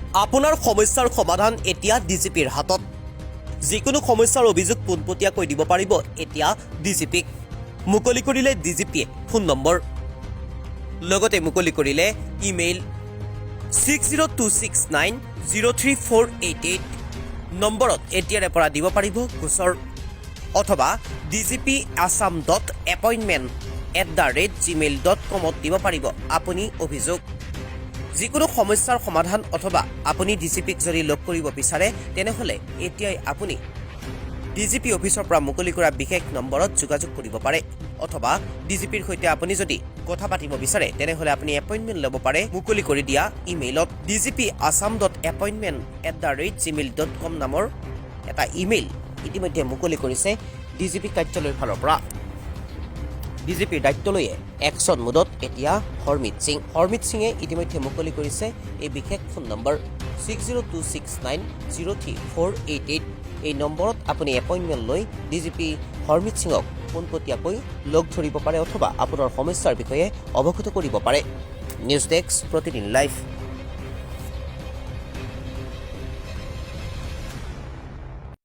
আপোনাৰ সমস্যাৰ সমাধান এতিয়া ডিজিপিৰ হাতত। যিকোনো সমস্যাৰ অভিযোগ পোনপটীয়াকৈ দিব পাৰিব এতিয়া ডিজিপিক। মুকলি কৰিলে ডিজিপিয়ে ফোন নম্বৰ, লগতে মুকলি কৰিলে ইমেইল। 6026903488 নম্বৰত এতিয়াৰে পৰা দিব পাৰিব গোচৰ অথবা dgpassam.appointment@gmail.comত দিব পাৰিব আপুনি অভিযোগ। যিকোনো সমস্যাৰ সমাধান অথবা আপুনি ডিজিপিক যদি লগ কৰিব বিচাৰে, তেনেহ'লে এতিয়াই আপুনি ডিজিপি অফিচৰ পৰা মুকলি কৰা বিশেষ নম্বৰত যোগাযোগ কৰিব পাৰে অথবা ডিজিপিৰ সৈতে আপুনি যদি কথা পাতিব বিচাৰে, তেনেহ'লে আপুনি এপইণ্টমেণ্ট ল'ব পাৰে মুকলি কৰি দিয়া ইমেইলত। dgpassam.appointment@gmail.com নামৰ এটা ইমেইল ইতিমধ্যে মুকলি কৰিছে ডিজিপি কাৰ্যালয়ৰ ফালৰ পৰা। ডিজিপিৰ দায়িত্ব লৈয়ে একশ্যন মোডত এতিয়া হৰমিত সিং। হৰমিত সিঙে ইতিমধ্যে মুকলি কৰিছে এই বিশেষ ফোন নম্বৰ 6026903488। এই নম্বৰত আপুনি এপইণ্টমেণ্ট লৈ ডিজিপি হৰমিত সিঙক পোনপটীয়াকৈ লগ ধৰিব পাৰে অথবা আপোনাৰ সমস্যাৰ বিষয়ে অৱগত কৰিব পাৰে। নিউজ ডেস্ক, প্ৰতিদিন লাইভ।